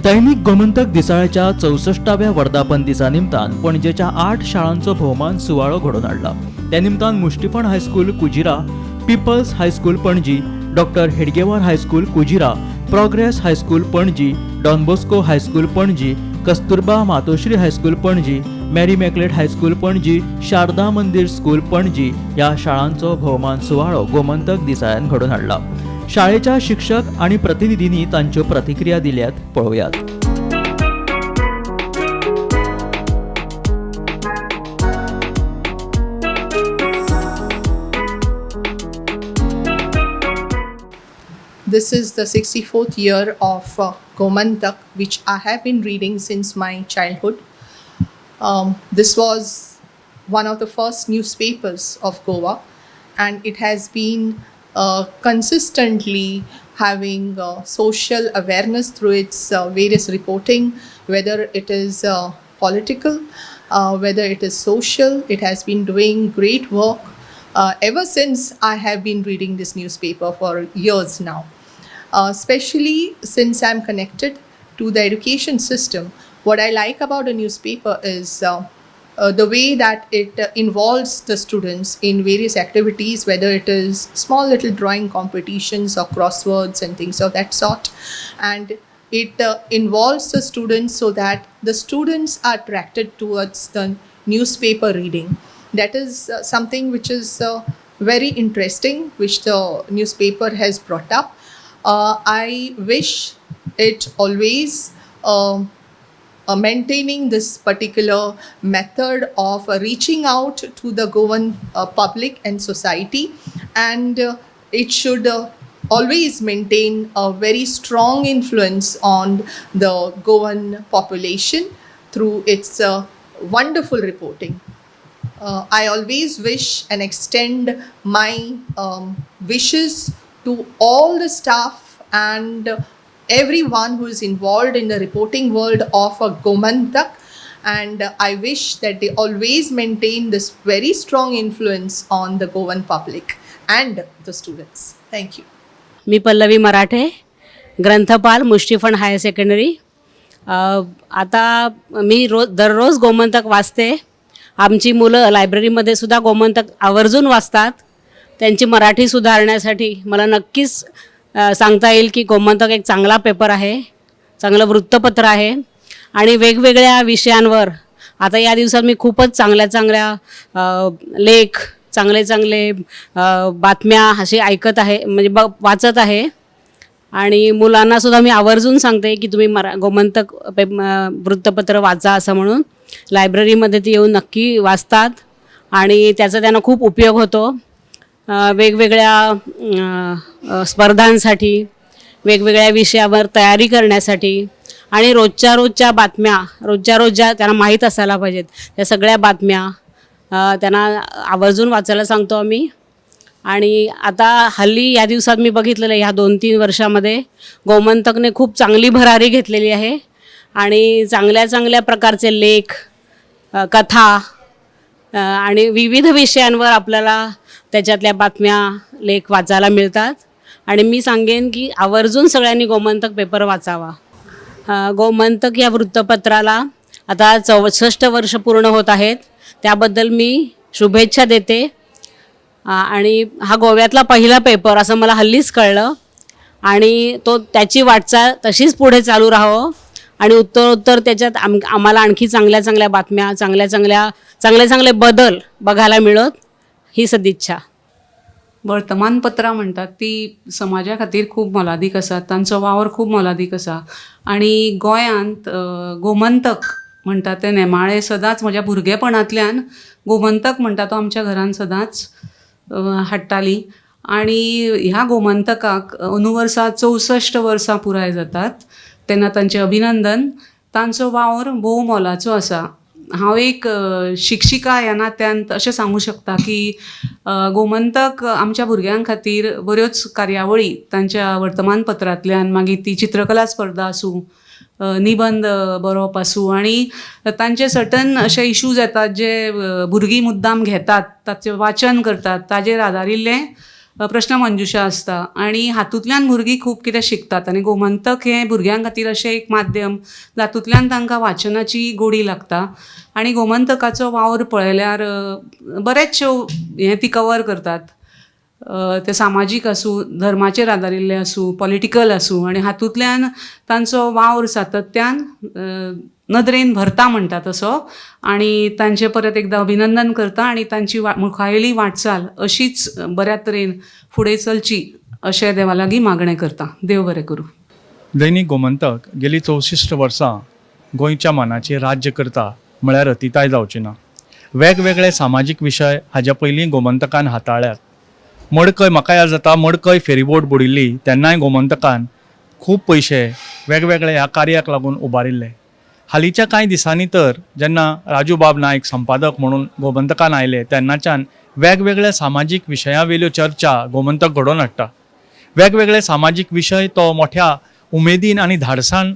दैनिक गोमंतक दिसाळ्याच्या 64व्या वर्धापन दिसा निमतान पणजेच्या 8 शाळांचो भोवमान सुवाळो घडोवन हाडला. त्या निमतान Mushtifund high school Kujira, people's high school Panaji, doctor Hedgewar high school Kujira, progress high school Panaji, don Bosco high school Panaji, Kasturba Matoshri high school Panaji, Mary मॅकलेट high school Panaji, Sharda मंदीर school Panaji ह्या शाळांचो भोवमान सुवाळो गोमंतक दिसाळ्यान घडोवन हाडला. शाळेच्या शिक्षक आणि प्रतिनिधींनी तांच्यो प्रतिक्रिया दिल्यात, पळोवयात. This is the 64th year of Gomantak, which I have been reading since my childhood. This was one of the first newspapers of Goa, and it has been consistently having social awareness through its various reporting, whether it is political, whether it is social. It has been doing great work ever since I have been reading this newspaper for years now. Especially since I'm connected to the education system, what I like about a newspaper is the way that it involves the students in various activities, whether it is small little drawing competitions or crosswords and things of that sort. And it involves the students so that the students are attracted towards the newspaper reading. That is something which is very interesting, which the newspaper has brought up. I wish it always maintaining this particular method of reaching out to the Goan public and society, and it should always maintain a very strong influence on the Goan population through its wonderful reporting. I always wish and extend my wishes to all the staff and everyone who is involved in the reporting world of a Gomantak. And I wish that they always maintain this very strong influence on the Goan public and the students. Thank you. Me Pallavi Marathe, ग्रंथपाल, Mushtifund higher secondary. आता मी रोज दररोज गोमंतक वाचते. आमची मुलं लायब्ररीमध्ये सुद्धा गोमंतक आवर्जून वाचतात. त्यांची मराठी सुधारण्यासाठी मला नक्कीच सांगता येईल की गोमंतक एक चांगला पेपर आहे, चांगलं वृत्तपत्र आहे आणि वेगवेगळ्या विषयांवर आता या दिवसात मी खूपच चांगल्या चांगल्या लेख, चांगले चांगले बातम्या असे ऐकत आहे, म्हणजे वाचत आहे आणि मुलांनासुद्धा मी आवर्जून सांगते की तुम्ही गोमंतक वृत्तपत्र वाचा असं म्हणून. लायब्ररीमध्ये ती येऊन नक्की वाचतात आणि त्याचा त्यांना खूप उपयोग होतो. वेगवेगळ्या स्पर्धांसाठी, वेगवेगळ्या विषयावर तयारी करण्यासाठी आणि रोजच्या रोजच्या बातम्या, रोजच्या रोज ज्या त्यांना माहीत असायला पाहिजेत त्या सगळ्या बातम्या त्यांना आवर्जून वाचायला सांगतो आम्ही. आणि आता हल्ली या दिवसात मी बघितलेलं आहे, ह्या 2-3 वर्षामध्ये गोमंतकने खूप चांगली भरारी घेतलेली आहे आणि चांगल्या चांगल्या प्रकारचे लेख, कथा आणि विविध विषयांवर आपल्याला त्याच्यातल्या बातम्या, लेख वाचायला मिळतात. आणि मी सांगेन की आवर्जून सगळ्यांनी गोमंतक पेपर वाचावा. गोमंतक या वृत्तपत्राला आता 64 वर्ष पूर्ण होत आहेत, त्याबद्दल मी शुभेच्छा देते. आणि हा गोव्यातला पहिला पेपर असं मला हल्लीच कळलं आणि तो त्याची वाटचाल तशीच पुढे चालू राहावं आणि उत्तरोत्तर त्याच्यात आम्हाला आणखी चांगल्या चांगल्या बातम्या, चांगल्या चांगल्या, चांगले चांगले बदल बघायला मिळत ही सदिच्छा. वर्तमानपत्रां म्हणटात ती समाजा खातीर खूब मोलादीक आसात, तांचो वावर खूब मोलादीक आसा आनी गोंयांत गोमंतक म्हणटा तें नेमाळें सदांच म्हज्या भुरगेपणांतल्यान गोमंतक म्हणटा तो आमच्या घरान सदांच हाडटालीं आनी ह्या गोमंतकाक अंदू वर्सा 64 वर्सां पुराय जातात तेन्ना तांचें अभिनंदन. तांचो वावर भोव मोलाचो आसा. हांव एक शिक्षिका ह्या नात्यान अशें सांगूं शकता की गोमंतक आमच्या भुरग्यां खातीर बऱ्योच कार्यावळी तांच्या वर्तमानपत्रांतल्यान, मागीर ती चित्रकला स्पर्धा आसूं, निबंद बरोवप आसूं आनी तांचे सर्टन अशे इशूज येतात जे भुरगीं मुद्दाम घेतात, ताचें वाचन करतात, ताजेर आदारिल्लें. प्रश्नमंजुशा आसता आनी हातूंतल्यान भुरगीं खूब कितें शिकतात आनी गोमंतक हें भुरग्यां खातीर अशें एक माध्यम जातूंतल्यान तांकां वाचनाची गोडी लागता आनी गोमंतकाचो वावर पळयल्यार बरेचशे हें ती कवर करतात, ते सामाजीक आसूं, धर्माचेर आदारिल्ले आसूं, पॉलिटिकल आसूं आनी हातूंतल्यान तांचो वावर सातत्यान नदरेन भरता म्हणटा तसो आनी तांचें परत एकदां अभिनंदन करता आनी तांची मुखावेली वाटचाल अशीच बऱ्या तरेन फुडें चलची अशें देवा लागीं मागणें करता. देव बरें करूं. दैनिक गोमंतक गेली 64 वर्सां गोंयच्या मनाचेर राज्य करता म्हळ्यार अतिताय जावची ना. वेगवेगळे सामाजीक विशय हाज्या पयलीं गोमंतकान हाताळ्ळ्यात. मडकय, म्हाका याद जाता, मडकय फेरीबोट बुडिल्ली तेन्नाय गोमंतकान खूब पयशे वेगवेगळे ह्या कार्याक लागून उबारिल्ले. हालींच्या कांय दिसांनी तर जेन्ना राजू बाब नायक संपादक म्हणून गोमंतकान आयले तेन्नाच्यान वेगवेगळ्या सामाजीक विशयां वयल्यो चर्चा गोमंतक घडोवन हाडटा. वेगवेगळे सामाजीक विशय तो मोठ्या उमेदीन आनी धाडसान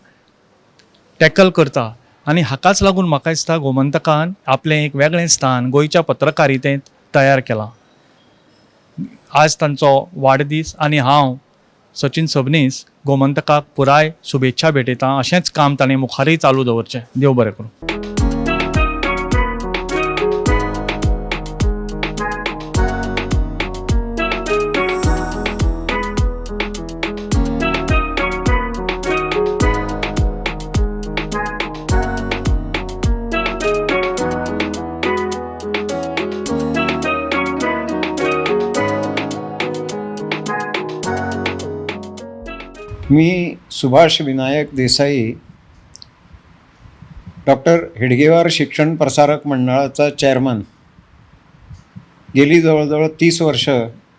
टॅकल करता आनी हाकाच लागून म्हाका दिसता गोमंतकान आपलें एक वेगळें स्थान गोंयच्या पत्रकारितेंत तयार केलां. आज तांचो वाडदीस आनी हांव सचिन सबनीस गोमंतकाक पुराय शुभेच्छा भेटयतां. अशेंच काम ताणें मुखारय चालू दवरचें. देव बरें करूं. मी सुभाष विनायक देसाई, डॉक्टर हेडगेवार शिक्षण प्रसारक मंडळाचा चेअरमन. गेली जवळजवळ 30 वर्ष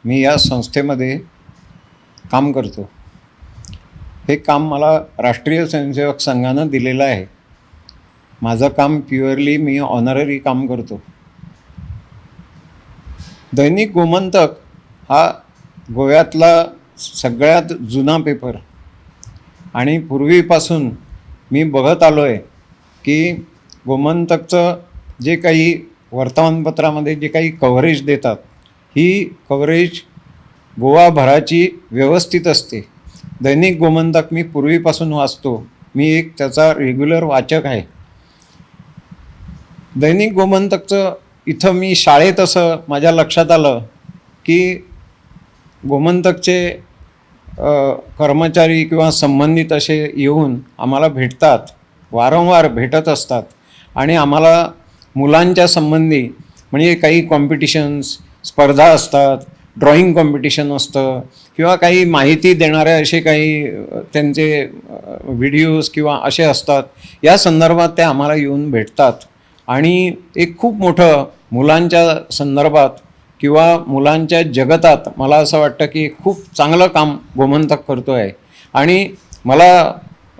मी या संस्थेमध्ये काम करतो. हे काम मला राष्ट्रीय स्वयंसेवक संघानं दिलेलं आहे. माझं काम प्युअरली मी ऑनररी काम करतो. दैनिक गोमंतक हा गोव्यातला सगळ्यात जुना पेपर आणि पूर्वीपासून मी बघत आलो आहे की गोमंतकचं जे काही वर्तमानपत्रामध्ये जे काही कव्हरेज देतात ही कव्हरेज गोवाभराची व्यवस्थित असते. दैनिक गोमंतक मी पूर्वीपासून वाचतो. मी एक त्याचा रेग्युलर वाचक आहे. दैनिक गोमंतकचं इथं मी शाळेत असं माझ्या लक्षात आलं की गोमंतकचे कर्मचारी किंवा संबंधित असे येऊन आम्हाला भेटतात, वारंवार भेटत असतात आणि आम्हाला मुलांच्या संबंधी म्हणजे काही कॉम्पिटिशन्स, स्पर्धा असतात, ड्रॉइंग कॉम्पिटिशन असतं किंवा काही माहिती देणारे असे काही त्यांचे व्हिडिओज किंवा असे असतात, या संदर्भात ते आम्हाला येऊन भेटतात आणि एक खूप मोठं मुलांच्या संदर्भात किंवा मुलांच्या जगतात मला असं वाटतं की खूप चांगलं काम गोमंतक करतो आहे. आणि मला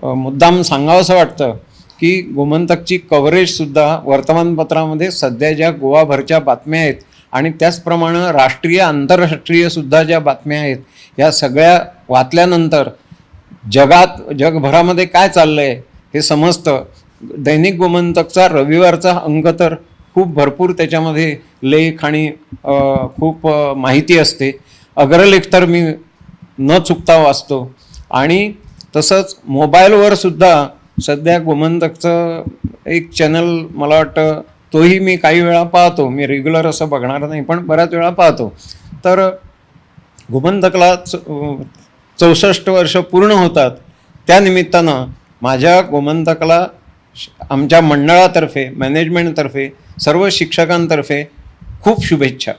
मुद्दाम सांगावंसं वाटतं की गोमंतकची कव्हरेजसुद्धा वर्तमानपत्रामध्ये सध्या ज्या गोवाभरच्या बातम्या आहेत आणि त्याचप्रमाणे राष्ट्रीय आंतरराष्ट्रीयसुद्धा ज्या बातम्या आहेत या सगळ्या वाचल्यानंतर जगभरामध्ये काय चाललं आहे हे समजतं. दैनिक गोमंतकचा रविवारचा अंक तर खूप भरपूर त्याच्यामध्ये लेख आणि खूप माहिती असते. अग्रलेख तर मी न चुकता वाचतो आणि तसंच मोबाईलवर सुद्धा सध्या गोमंतकचं एक चॅनल मला वाटतं तोही मी काही वेळा पाहतो. मी रेग्युलर असं बघणार नाही पण बऱ्याच वेळा पाहतो. तर गोमंतकला 64 वर्ष पूर्ण होतात त्यानिमित्तानं माझ्या गोमंतकला आमच्या मंडळातर्फे, मॅनेजमेंटतर्फे, सर्व शिक्षकांतर्फे खूप शुभेच्छा.